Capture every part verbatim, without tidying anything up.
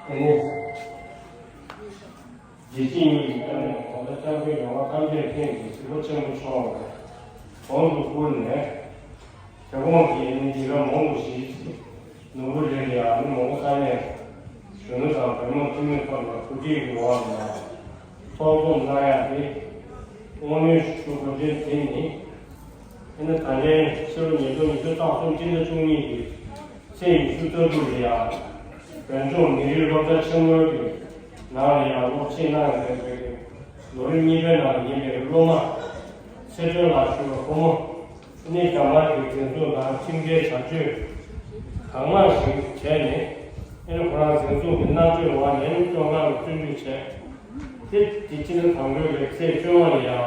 དེ་ནས་རྗེ་བཙུན་ཉིད་ཀྱིས་ཀྱང་ནས་གོང་ས་སྐྱབས་མགོན་རྒྱལ་བ་ཐམས་ཅད་མཁྱེན་ཅིང་གཟིགས་པ་ཆེན་པོ་མཆོག་གོང་དུ་བཀུར་ནས། དེ་གོང་གི་ནི་འདི་ག་མང་དུ་ཞིག་ནོར་བུ་ལས་ཀྱི་ཨ་ནི་མང་པོ་ས་ནས་གཞོན་ནུ་དང་བོད་མི་འཐུས་མི་ཚོ་ལ་གོ་སྒྲིག་གི་འོག་ནས་ཚོགས་འཛོམས་གནང་ཡ་དེ་དངོས་གནས་ཞུ་དགོས་དོན་དེ་ནི། ཨ་ནི་ད་ལན་ཕྱི་ལོ་ཉིས་སྟོང་ཉི་ཤུ་རྩ་གསུམ་སྤྱི་ཟླ་བཅུ་གཉིས་ཀྱི་ཚེས་ཉི་ཤུ་རྩ་དྲུག་ལ་ཡང་བོད་ལྗོངས་མི་རིགས་སློབ་གྲྭ་ཆེན་མོའི་ནང་ལ་ཡང་སློབ་ཁྲིད་གནང་བའི་ལོ་རིམ་གཉིས་པའི་ནང་ཡིན་པའི་སློབ་མ་ཚེ་སྒྲོན་ལགས་ཞུ་བ་ཕོ་མོ་ནི་རྒྱ་དམར་གྱི་འཛིན་བཟུང་དང་ཁྲིམས་འགལ་བྱ་སྤྱོད་གང་མང་ཞིག་བྱས་ནས། ཨ་ནི་ཁོ་རང་འཛིན་བཟུང་གི་མནར་གཅོད་འོག་ནས་བཙོན་ཁང་དུ་བཙོན་འཇུག་བྱས། དེ་དེ་ཕྱི་ཟླ་དང་པོའི་ཚེས་བཅོ་ལྔ་ལ་ཡང་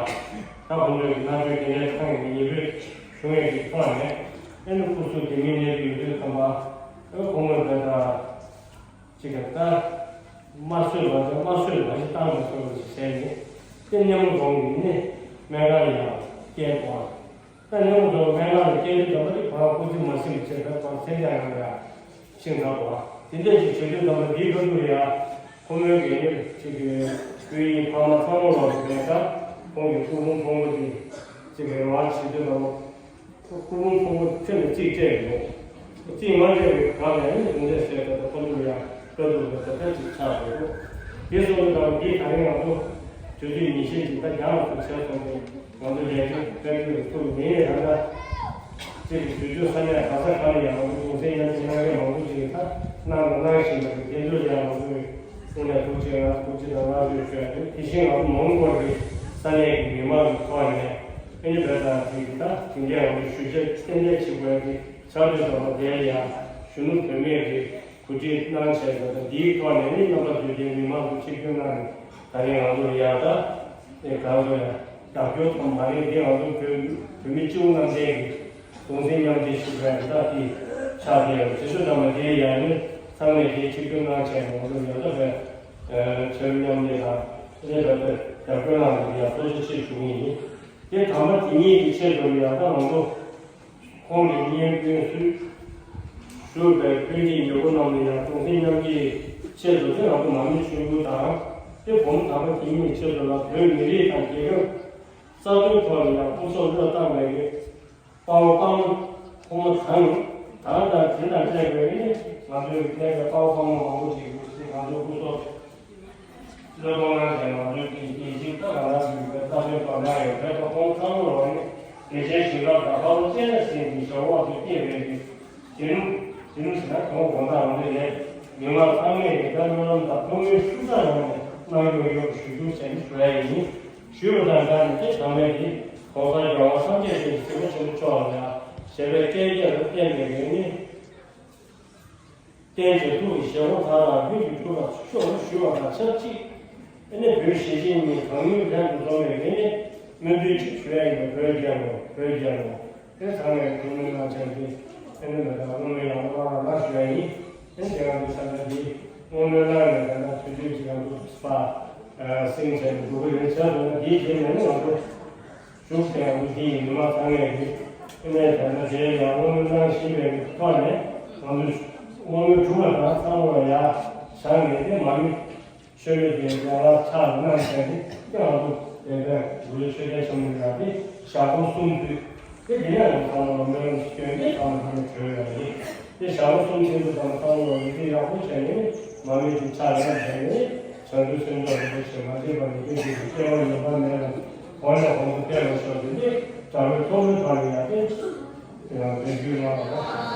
ད་ཁོང་ཚོའི་མནར་གཅོད་དེ་འདྲའི་ཐང་གི་ཉེས་པའི་བྱུང་བའི་གི་ཐོག་ནས། ཨ་ནི་སྐུ་གཟུགས་དེ་མི་གནས་ཀྱི་ཡོད་དུས་ཙམ་པ། ཨ་ཁོང་མོས་དེ་དང་གཅིག་གི་ད་དམར་གསོད་ལ་དམར་གསོད་ལ་ཞིག་བཏང་མ་སོང་ཞིག་བྱས་ནས། དེ་སྙེ་མོ་རྫོང་གི་ནི་སྨན་ཁང་ལ་ཡང་སྐྱེལ་དགོས། ད་སྙེ་མོ་རྫོང་སྨན་ཁང་ལ་སྐྱེལ་དུས་ཙམ་པ་དེ་ཁོ་རང་སྐུ་ཚེ་མ་ཟིན་པའི་ཆེད་དུ་ཁོ་མཚན་ལྡན་རང་ལ་ཤིང་ཐག་པ་དེ་འདྲ་ཞིག་བྱེད་དུས་ཙམ་པ་འདིའི་ཁ་ཐུག་ལ་ཡང་ཁོ་མོའི་གི་ནི་ཅིག་གི་སྐུ་ཡིན་ཕ་མ་ཚང་མ་ལོག་གི་མེད་ཀ་ཁོང་གི་སྐུ་ཕུང་ཕུང་པོ་དེ་ཅིག་གི་རང་བྱེད་དུས་ཙམ་པ། ཁོ་སྐུ་ཕུང་ཕུང་པོ་ཁྱོན་ནས་རྩིས་སྤྲད་ཡོད། རྩིས་མ་སྤྲད་པའི་སྒང་ལ་ནི་དེ་འདྲ་བྱས་ཏེ་ཁོ་ཚོ་ལ་ཡང་བཀའ་བསྡུར་བ་དེ་འདྲ་ཅིག་ཆགས་ཡོད། དེ་སོང་ཙང་འདི་ད་རིང་ང་ཚོ་དུས་ཚོད་ཉིན་ཤས་ཅིག་ད་རྒྱང་ལ་ཚུར་བྱས་སོང་སྟེ། ང་ཚོ་ལས་དོན་སྤེལ་རྒྱུ་ལ་ཐུག་ནས་ཡང་ན། གཅིག་གི་དུས་ཚོད་ས་གནས་ག་ས་ག་ལ་ཡང་ང་ཚོ་གུང་སེང་མཉམ་འབྲེལ་གནང་མཁན་མང་པོ་ཅིག་གིས་ད་གནང་དང་གནང་བཞིན་པ་རེད། དེ་ཚོ་ལ་ཡང་ང་ཚོས་དངོས་གནས་ཐུགས་རྗེ་ཆེ་ཐུགས་རྗེ་དང་བསྔགས་བརྗོད་ཞུ་ཡ་རེད། དེ་བཞིན་ང་ཚོ་མོན་གྷོ་གི་ས་གནས་ཀྱི་མི་མང་གི་ཐོག་ནས་ཨ་ནི་བོད་དང་དེ་གི་ད་དེ་འདྲའི་ང་ཚོ་ཞུ་བྱ་གཏན་གཏན་བྱེད་དགོས་ཡ་དེ་ཆགས་དུས་ཙམ་པ་དེ་ལ་ཡང་གཞོན་ནུ་བུད་མེད་ཀྱི་གོ་སྒྲིག་གནང་བྱས་པ་དང་། དེའི་ཐོག་ནས་ནི་རྣམ་པ་ཚོས་དེ་མི་མང་ཚོ་ཆིབས་བསྒྱུར་གནང་ནས་ད་རེས་ང་ཚོ་ལ་ཡང་ད་ཨེ་གང་ཚོ་ཡང་རྒྱབ་སྐྱོར་ཙམ་མ་རེད། དེ་ང་ཚོ་བོད་བོད་མི་སྤྱི་བོ་གནམ་བསྟན་གྱི་གདུང་སེམས་མཉམ་སྐྱེད་ཞུ་བའི་རེ་ཐག་དེ་ཆགས་བསྡད་ཡོད། དེ་ཚོ་ཚང་མ་དེ་ཡང་ནི་ཚང་མས་དེ་ཆིབས་བསྒྱུར་གནང་བྱས་ནས་ང་ཚོ་ཡང་ད་བོད་ཆོས་མཉམ་ལས་དང་དེ་འདྲ་བོད་རྒྱབ་སྐྱོར་གནང་བ་དེ་ཡང་ཐུགས་རྗེ་ཆེ་ཞུ་གི་ཡིན། དེ་དང་པ་དེ་གཉིས་ཀྱི་ཆེད་དུ་ཡང་ད་ང་ཚོ་ཁོང་གི་བརྙན་སྐྱོན་སུས་ཞུས་པའི་དཔོན་རིགས་ཉེ་པོ་རྣམས་ལ་ཡང་གདུང་སེམས་མཉམ་སྐྱེད་ཆེད་དུ་དེ་ང་ཚོ་མ་མི་ཆུང་ཀུ་དང་དེ་བུ་མོ་དམ་པ་དེ་གཉིས་ཆེད་དུ་ལ་བོད་མི་རིགས་དང་རྒྱལ་ཁབ་རྩ་དོན་ཐོག་ལ་ཡང་སྐུ་སྲོག་བློས་བཏང་བའི་དཔའ་བོ་དཔའ་མོ་ཁོང་མོ་དང་དང་དང་དེ་དང་འཕྲད་པའི་ང་ཚོའི་ཕལ་ཆེར་དཔའ་བོ་དཔའ་མོ་མང་པོ་ཞིག་ང་ཚོའི་སྐུ་སྲོག་བློས་གཏོང་གནང་བྱས་ང་ཚོའི་དེ་ཡིན་གཅིག་ད་ང་རང་གི་བོད་རྩ་དོན་ཐོག་གནང་ཡོད་རེད་པ། ཁོང་ཚང་མ་ལ་ནི་དགེ་ཆེན་ཞིང་ཁམས་དང་ཧ་ལོ་ཅན་ལ་སྲིད་འདི་ཞོགས་འོག་ཏུ་སྐྱེས་པའི་གི་དེ་ནུ་དེ་ནུ་ཟེར་ན་གོང་དགོངས་དག་རང་རེད་ལས་མི་མང་ཚང་མས་ཡི་དམ་སྨོན་ལམ་དང་ཐུགས་སྨོན་ཤུགས་ཚ་ཡོང་ནས་གནང་རྒྱུ་ཡོད་ཞུ་རྒྱུ་བྱས་ནས་ཞུ་ཡ་ཡིན། ཞུས་པ་དང་སྦྲགས་ནས་དེ་ཚང་མས་དེ་གོང་ས་རྒྱལ་བ་སངས་རྒྱས་བཅས་ཀྱི་སྲིད་པ་ཆེན་པོ་མཆོག་ལ་ཡང་ཞེས་པའི་བསྐལ་བརྒྱ་ལ་བརྟན་པའི་རིང་ནི། བསྟན་བཅོས་ཐུགས་ཀྱི་བཞེད་དགོངས་མཐའ་དག་ལྷུན་གྱིས་གྲུབ་པར་ཤོག་ཞུ་བ་དང་ཆབས་ཅིག་ཨ་ནི་བོད་གཞིས་བྱེས་གཉིས་གང་མྱུར་ལྷན་དུ་འཛོམས་པའི་རིང་ནས་སྨོན་འདུན་གཅིག་ཞུ་ཡ་ཡིན་པ། བོད་རྒྱལ་ལོ། བོད་རྒྱལ་ལོ། དེ་ཚང་མས་བཀའ་མོལ་གནང་བྱས་ཏེ་ཨ་ནི་ལ་དྭགས་བཀའ་མོལ་ཡག་པོ་གནང་རོགས་གནང་ཞུ་ཡ་ཡིན། ཨ་ནི་དེ་ཡང་དེ་ས་ཆ་འདི་བཀའ་མོལ་གནང་ནས་ད་ལྟ་དུས་ཚོད་ཅིག་ཡང་དུ་སྤ་སེང་བྱས་ནས་འགྲོ་གི་རེད། བྱས་ཙང་ན་འདིའི་རྗེས་ནས་ནི་ང་ཚོ། བཞུགས་ཏེ་ཡང་འདི་ཡི་མི་མང་ཚང་མས་ཀྱི་ཨ་ནེ་ད་ལྟ་དེ་ཡང་བསྔོ་སྨོན་གནང་བཞིན་པའི་ཐོག་ནས་ང་ཚོས་བསྔོ་སྨོན་གྲུབ་པ་དང་ཚང་མ་ལ་ཡ་བཞག་ནས་དེ་མ་མི་ཤོད་མེད་དེ་ཡང་ལ་ཕྱག་གནང་བྱས་ཏེ་དེ་ང་ཚོ་དེ་འདྲ་འགུ་ལས་ཆོས་རྒྱལ་ཆེན་པོ་ཡང་དེ་ཞག་པོ་གསུམ་དུས་དེ་དེ་ཡང་ཚང་མ་ལ་སྨོན་ལམ་སྐྱོན་དེ་ཚང་མ་ཚང་མ་གྲོལ་ཡོད་རེད། དེ་ཞག་པོ་གསུམ་ཆེན་པོ་ཚང་མ་ཚང་མ་ལ་ཡི་གེ་ཡག་པོ་བྱས་ནས་མ་མི་དེ་ཕྱག་གནང་བྱས་ནས། བྱང་ཆུབ་སེམས་མཆོག་རིན་པོ་ཆེ་མ་སྐྱེས་པ་ཉིད་ཀྱི་རྒྱུད་ཀྱི་སྐྱེ་བ་ངེས་པ་མེད་ལ་འོ་ན་གོང་དུ་བསྟན་པ་ཤོག་དེ་ནི་དགྲ་བོའི་ཐོག་མའི་བར་ནས་ཡང་ཏེ་ཡང་དེ་རྒྱུད་ལ་ལ།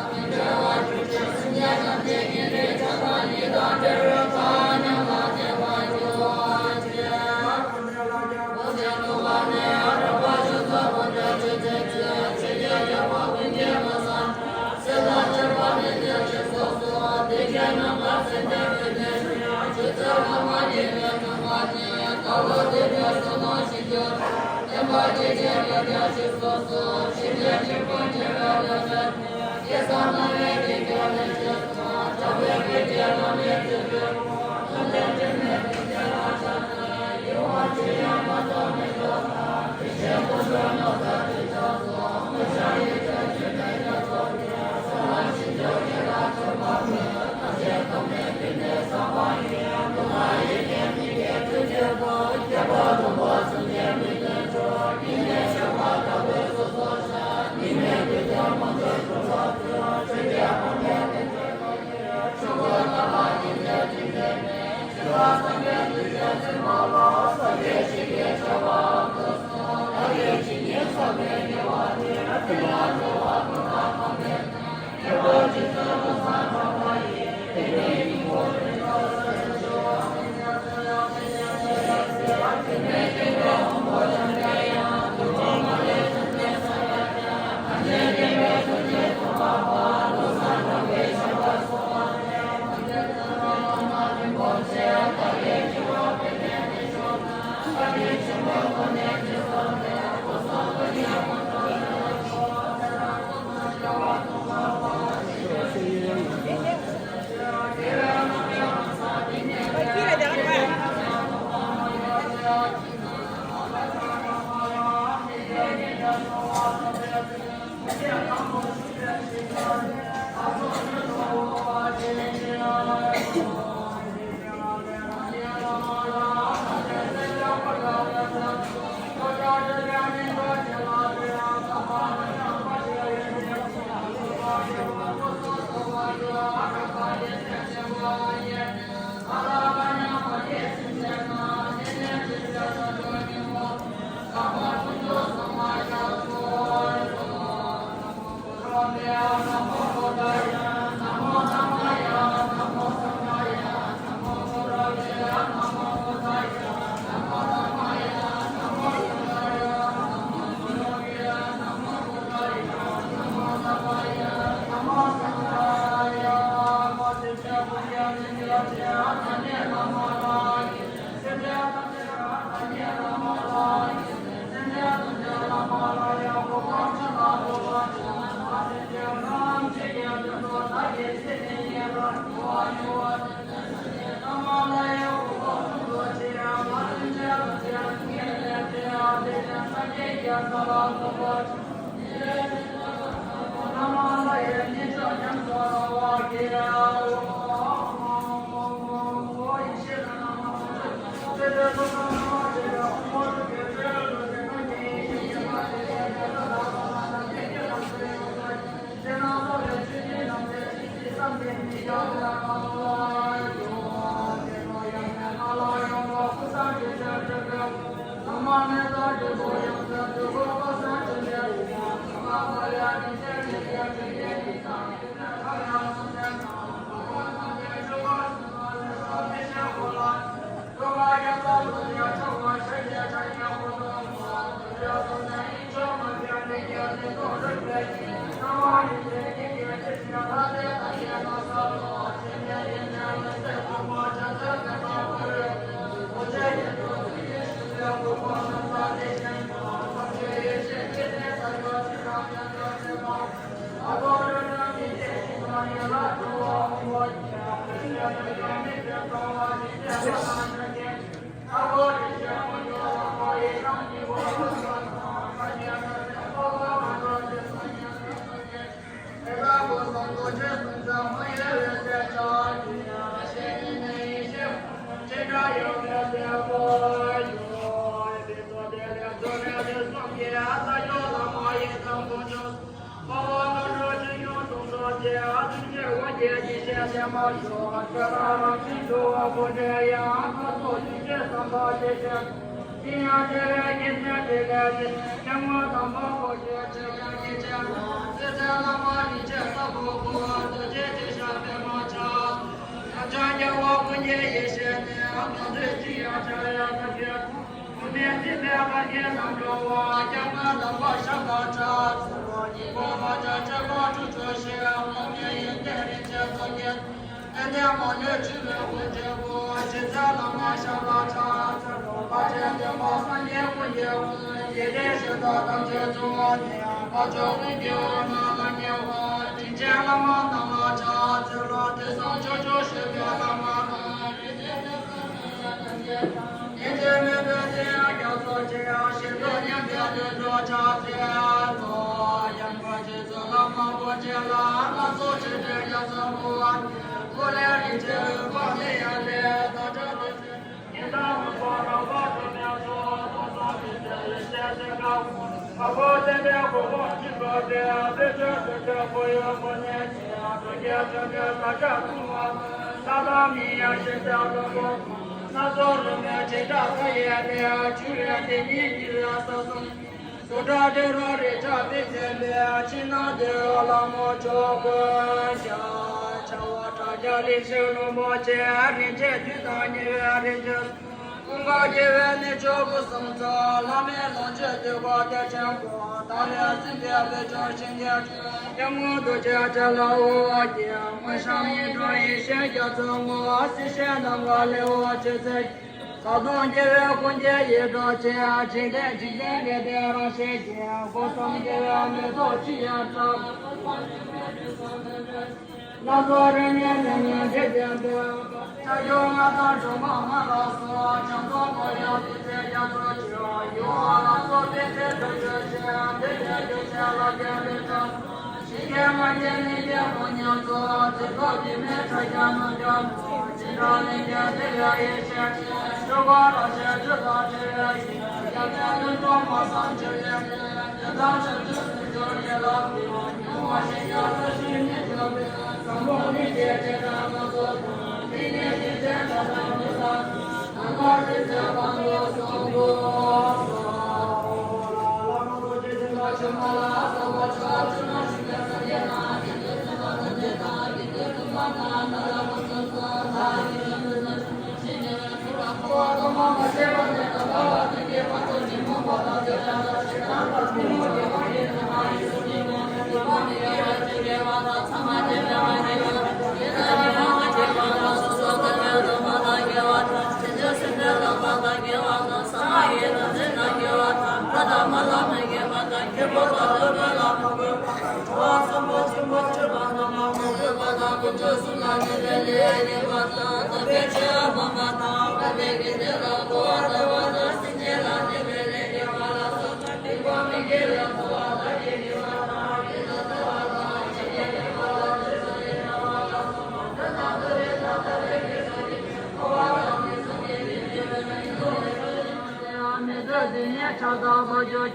དེ་ཉིད་ཕྱག་དང་བཟོ་རྒྱུ།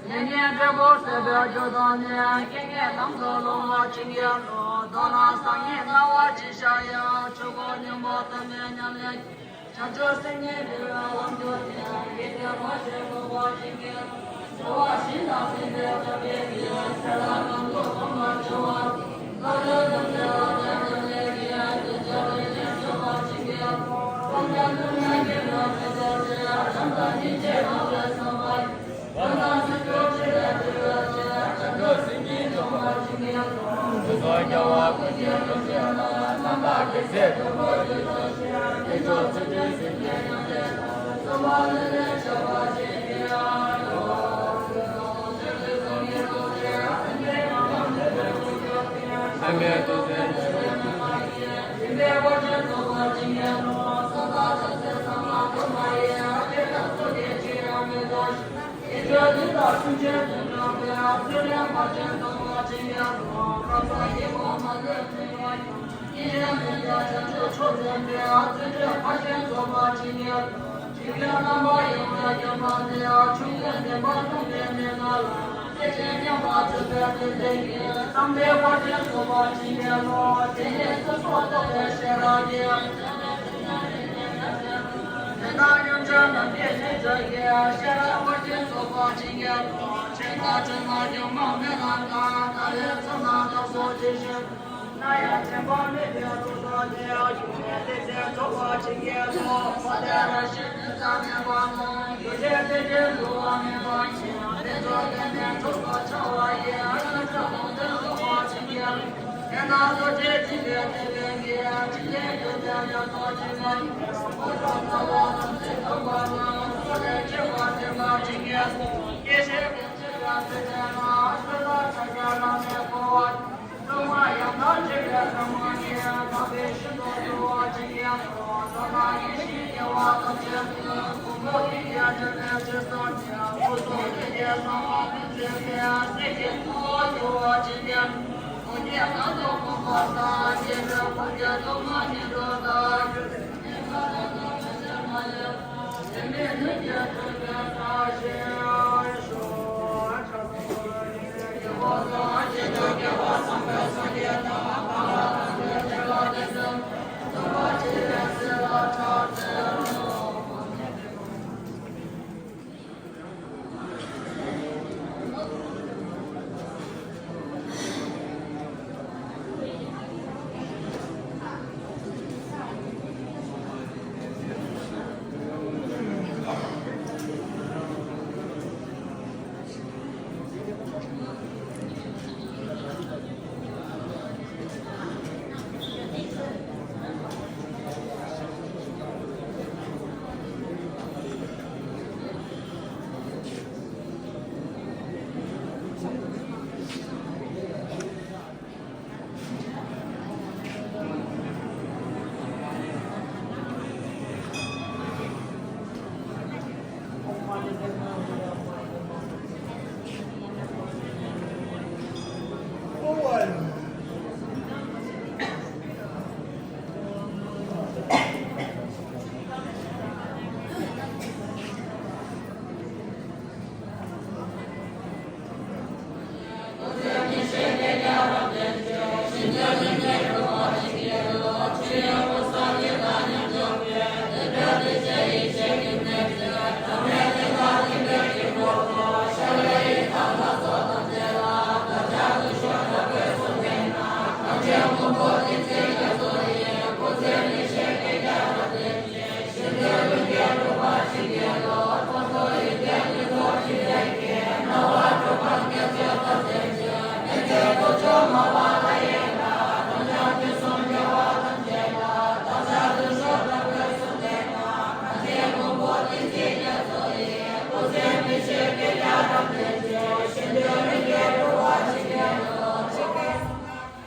ལས་ངན་འབྲས་བུ་ཟད་པའི་རྒྱུ་དང་ནི། རྐྱེན་ངན་ལམ་དུ་སློང་བར་བྱིན་གྱིས་རློབས། མདོར་ན་བཟང་ངན་སྣང་བ་ཅི་ཤར་ཡང་། ཆོས་སྐུ་སྙིང་པོ་དམ་པའི་ཉམས་ལེན། བྱང་ཆུབ་སེམས་ཉིད་འདུལ་བའི་ལམ་གྱུར་ཏེ། དགེ་ཚུལ་ཕར་ཕྱིན་རྫོགས་པར་བྱིན་གྱིས་རློབས། བྱ་བ་བཞིན་དུ་སེམས་པའི་ཐབས་མཁས་ཀྱིས། ཚེ་རབས་ནང་དུ་སྟོན་པར་བྱ་བ།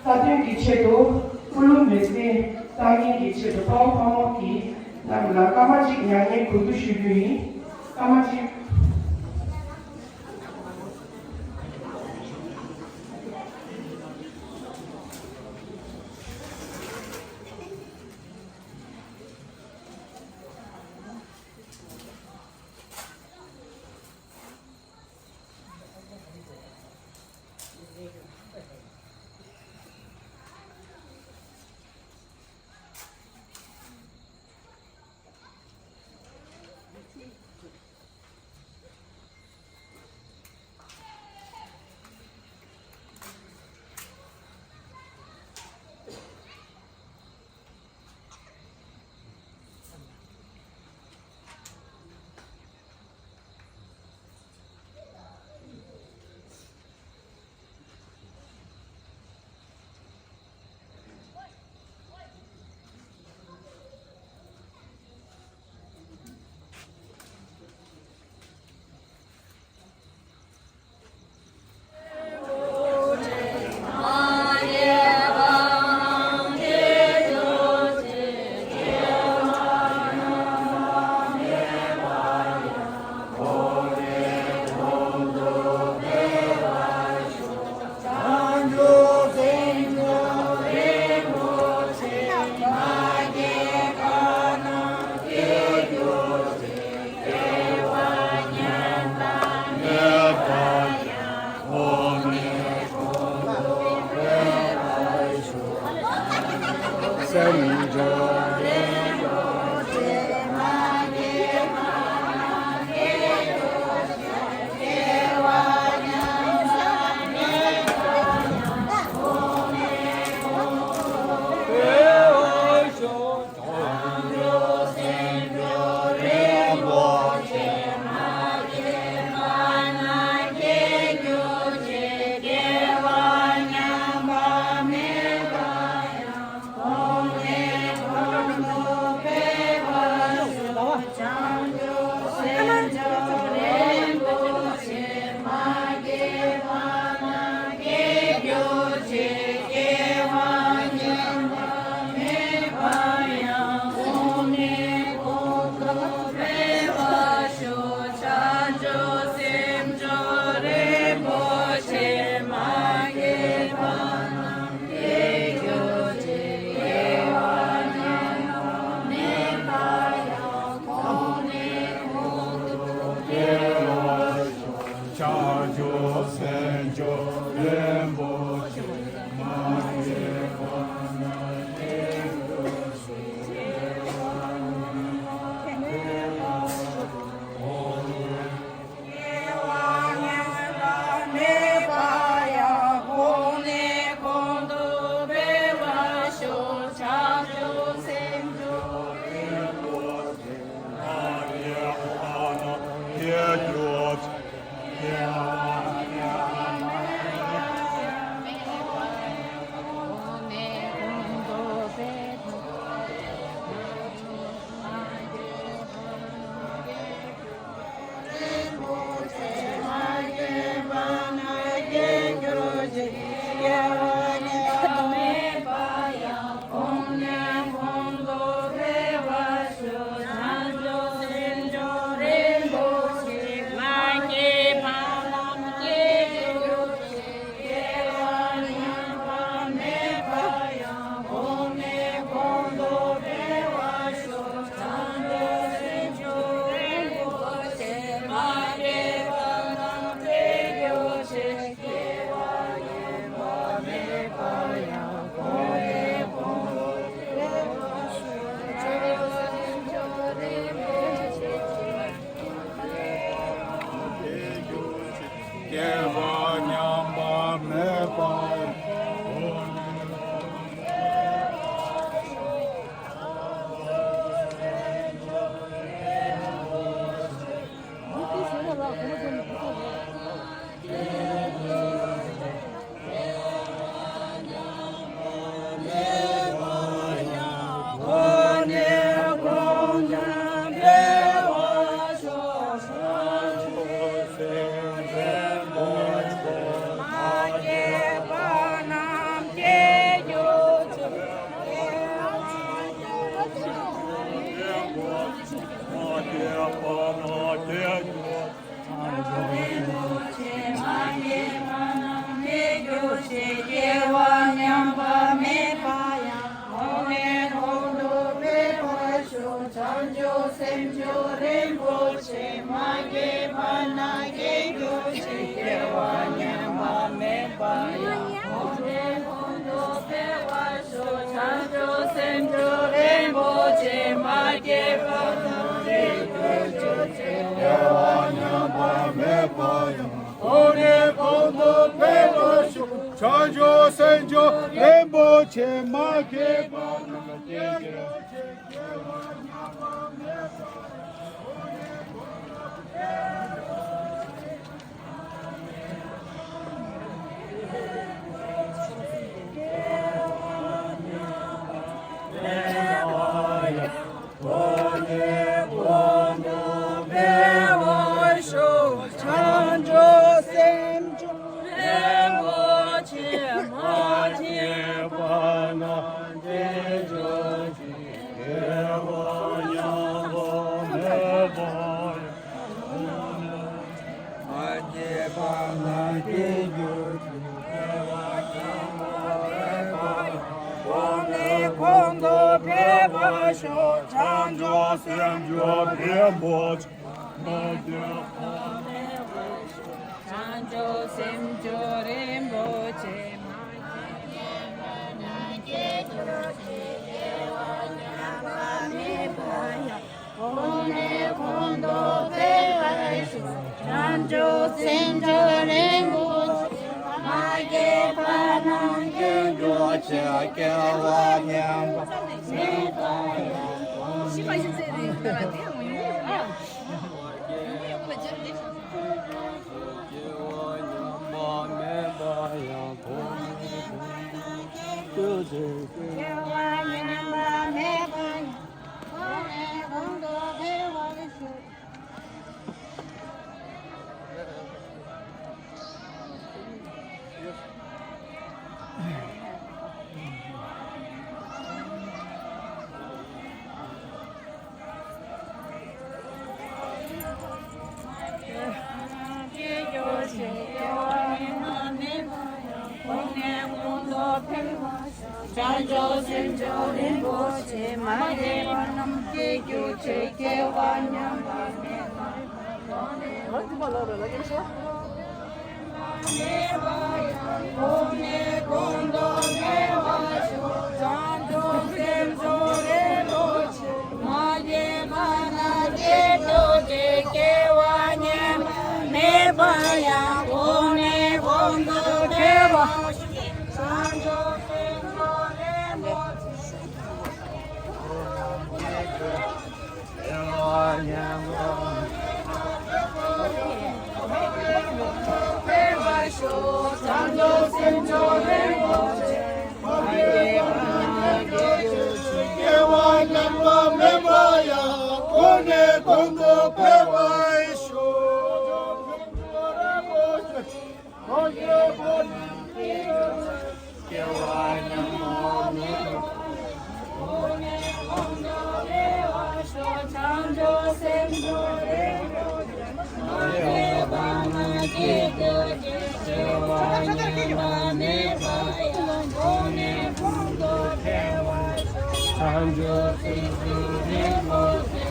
རྩ་དོན་གྱི་ཆེད་དུ་ཀུན་སློང་མེད་ཚེ་བཏང་སྙིང་གི་ཆེད་དུ་དཔའ་བོ་དཔའ་མོ་གིས་རྣམས་ལ་སྐར་མ་གཅིག་མྱ་ངན་གུས་འདུད་ཞུ་རྒྱུ་ཡིན། སྐར་མ་གཅིག་བྱང་ཆུབ་སེམས་མཆོག་རིན་པོ་ཆེ། མ་སྐྱེས་པ་ན་སྐྱེ་གྱུར་ཅིག་སྐྱེ་བ་ཉམས་པ་མེད་པ་ཡང་། གོང་ནས་གོང་དུ་འཕེལ་བར་ཤོག་བྱང་ཆུབ་སེམས་མཆོག་རིན་པོ་ཆེ། མ་སྐྱེས་པ་ན་སྐྱེ་གྱུར་ཅིག་སྐྱེ་བ་ཉམས་པ་མེད་པ་ཡང་། གོང་ནས་གོང་དུ་འཕེལ་བར་ཤོག་བྱང་ཆུབ་སེམས་མཆོག་རིན་པོ་ཆེ། མ་སྐྱེས་པ་ན་སྐྱེ་གྱུར་ཅིག་སྐྱེ་བ་ཉམས་པ་མེད་པ་ཡང་། གོང་ནས་གོང་དུ་འཕེལ་བར་ཤོག་གོང་ནས་གོང་དུ་འཕེལ་བར་ཤོག་བྱང་ཆུབ་སེམས་མཆོག་རིན་པོ་ཆེ། མ་སྐྱེས་པ་ན་སྐྱེ་གྱུར་ཅིག་སྐྱེ་བ་ཉམས་པ་མེད་པ་ཡང་། མ་སྐྱེས་པ་ན་སྐྱེ་གྱུར་ཅིག་སྐྱེ་བ་ཉམས་པ་མེད་པ་ཡང་། གོང་ནས་གོང་དུ་འཕེལ་བར་ཤོག་བྱང་ཆུབ་སེམས་མཆོག་རིན་པོ་ཆེ། མ་སྐྱེས་པ་ན་བྱང་ཆུབ་སེམས་མཆོག་རིན་པོ་ཆེ། མ་སྐྱེས་པ་ན་སྐྱེ་གྱུར་ཅིག་སྐྱེ་བ་ཉམས་པ་མེད་པ་ཡང་། གོང་ནས་གོང་དུ་འཕེལ་བར་ཤོག་བྱང་ཆུབ་སེམས་མཆོག་རིན་པོ་ཆེ། མ་སྐྱེས་པ་ན་སྐྱེ་གྱུར་ཅིག་སྐྱེ་བ་ཉམས་པ་མེད་པ་ཡང་། གོང་ནས་གོང་དུ་འཕེལ་བར་ཤོག་སྐྱེ་བ་ཉམས་པ་མེད་པ་ཡང་། གོང་ནས་གོང་དུ་འཕེལ་བར་ཤོག་སྐྱེ་བ་ཉམས་པ་མེད་པ་ཡང་། གོང་ནས་གོང་དུ་འཕེལ་བར་ཤོག་བྱང་ཆུབ་སེམས་མཆོག་རིན་པོ་ཆེ། མ་སྐྱེས་པ་རྣམས་སྐྱེ་གྱུར་ཅིག་སྐྱེ་བ་ཉམས་པ་མེད་པ། གོང་ནས་གོང་དུ་འཕེལ་བར་ཤོག་བྱང་ཆུབ་སེམས་མཆོག་རིན་པོ་ཆེ། མ་སྐྱེས་པ་རྣམས་སྐྱེ་གྱུར་ཅིག་སྐྱེ་བ་ཉམས་པ་མེད་པ་ཡང་། གོང་ནས་གོང་དུ་འཕེལ་བར་ཤོག་བྱང་ཆུབ་སེམས་མཆོག་རིན་པོ་ཆེ།